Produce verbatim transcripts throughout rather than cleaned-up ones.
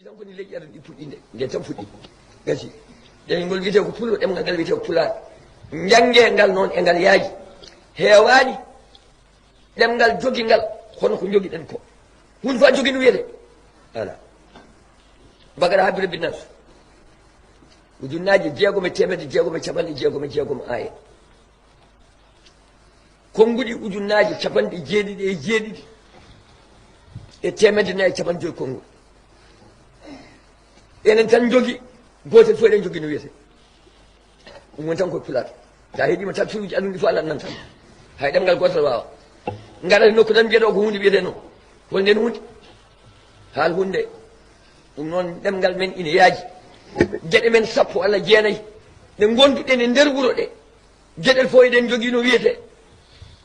Tan ko ni leƴƴi aduna ɗi puɗɗi nde, nde tan fuɗɗi. Gasi. Ɗemngol wiyetee ko pullo, ɗemngal ngal wiyetee ko pulaar. Njanngee ngal noon e ngal yaaji. Heewaani ɗemngal jogingal, hono ko njogiɗen ko. Huunde fof a jogii no wiyetee. Alaa. Bakara Habira Binnas. Ujunnaaje jeegom e teemedde jeegom e capanɗe jeegom e jeegom aaye. Konnguɗi ujunnaaje capanɗe jeeɗiɗi e jeeɗiɗi e teemedde nayi e capanɗe joyi konnguɗi. Enen tan njogi, gootel fof eɗen njogi no wiyetee. Ɗum woni tan koye pulaar. Sa heɗiima tafsiruuji aduna ɗi fof, alat nan tan. Hay ɗemngal gootal waawa. Ngarata nokku tan mbiyeɗo ko huunde wiyetee noon. Hol nden huunde? Haal huunde. Ɗum noon ɗemngal men ina yaaji. Geɗe men sappo walla jeenayi ɗe ngonduɗen e nder wuro ɗe. Geɗel fof eɗen njogii no wiyetee,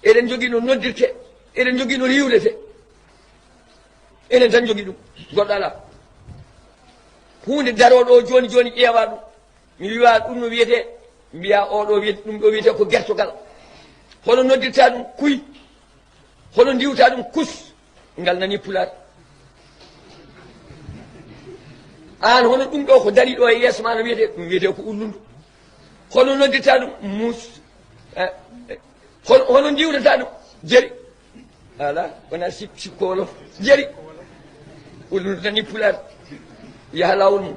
eɗen njogii no noddirtee, eɗen njogii no riiwretee. Enen tan njogii ɗum, goɗɗo alaa. Huunde daroo ɗo jooni jooni, ƴeewa ɗum. Mi wiya ɗum no wiyetee, mbiya oɗo wiyete, ɗum ɗo wiyetee ko gertogal. Hono noddirta ɗum? Kuy. Hono ndiwta ɗum? Kus. Ngal nani pulaar. Aan hono ɗum ɗo ko dari ɗo e yeeso ma no wiyetee? Ɗum wiyetee ko ullundu. Hono noddirta ɗum? Muus. Eh, eh. Hono, hono ndiwrata ɗum? Jeri. Alaa, wona sip-, sipko wolof. Jeri. Ullundu nani pulaar. Yaha laawol mum.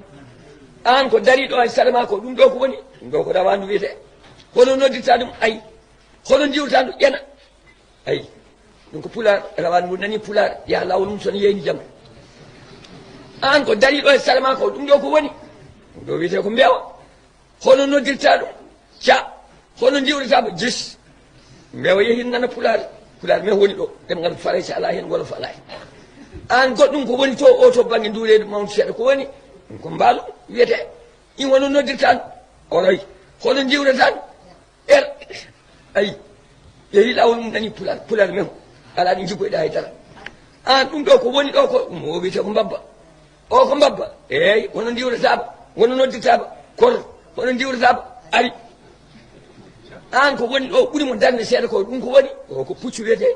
Aan ko dari ɗo e sare ma ko, ɗum ɗo ko woni? Ɗum ɗo ko rawaandu wiyetee. Hono noddirta ɗum? Ay. Hono ndiwrata ɗum? Ƴena. Ayi, ɗum ko pulaar, rawaandu ngu nani pulaar, yaha laawol mum, so no yeeyni jam. Aan ko dariiɗo e sare ma ko, ɗum ɗo ko woni? Ɗum ɗo wiyetee ko mbeewa. Hono noddirta ɗum? Ca. Hono ndiwrata mo? Jis. Mbeewa yehi nana pulaar. Pulaar men woni ɗo. Ɗemngal Farayse alaa heen, wolof alaa heen. Aan goɗɗum ko woni to, o to bannge ndu reedu mawndu seeɗa, ko woni? Ɗum ko mbaalu wiyetee. In hono noddirta ɗum? Oroy. Hono ndiwrata ɗum? Er, ayi, yehi laawol mum, nani pulaar, pulaar men. Alaa ɗo jikkoyɗa hay dara. Aan, ɗum ɗo ko woni ɗo ko, ɗum o wiyetee ko mbabba. O ko mbabba. Eey, hono ndiwrataaba, hono noddirtaaba? Kor, hono ndiwrataaba? Ari. Aan, ko woni ɗo ɓuri mo darnde seeɗa ko, ɗum ko woni? O ko puccu wiyetee.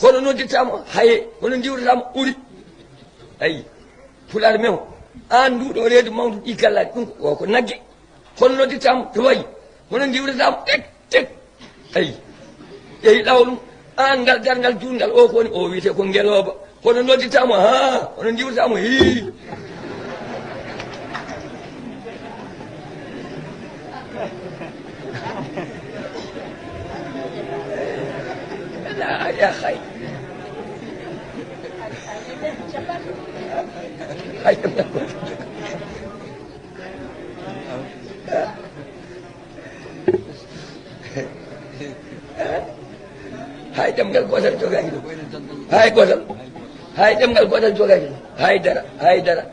Hono noddirta mo? Haye. Hono ndiwrata mo? Uri. Ayi, pulaar men o. Aan, ndu ɗo reedu mawndu, ɗi gallaaji, ɗum ko, o ko nagge. Hono noddirta mo? Towayi. Hono ndiwrata mo? Tek, tek. Ayi, yehi laawol mum. Aan, ngal darngal juutngal, o ko woni? O wiyetee ko ngelooba. Hono noddirta mo? Haa. Hono ndiwrata mo? Hii. Yaa xay. Hay ɗemngal gootal jogaaki. Hay ɗemngal gootal jogaaki ɗum. Hay gootal. Hay ɗemngal gootal jogaaki ɗum. Hay dara, hay dara.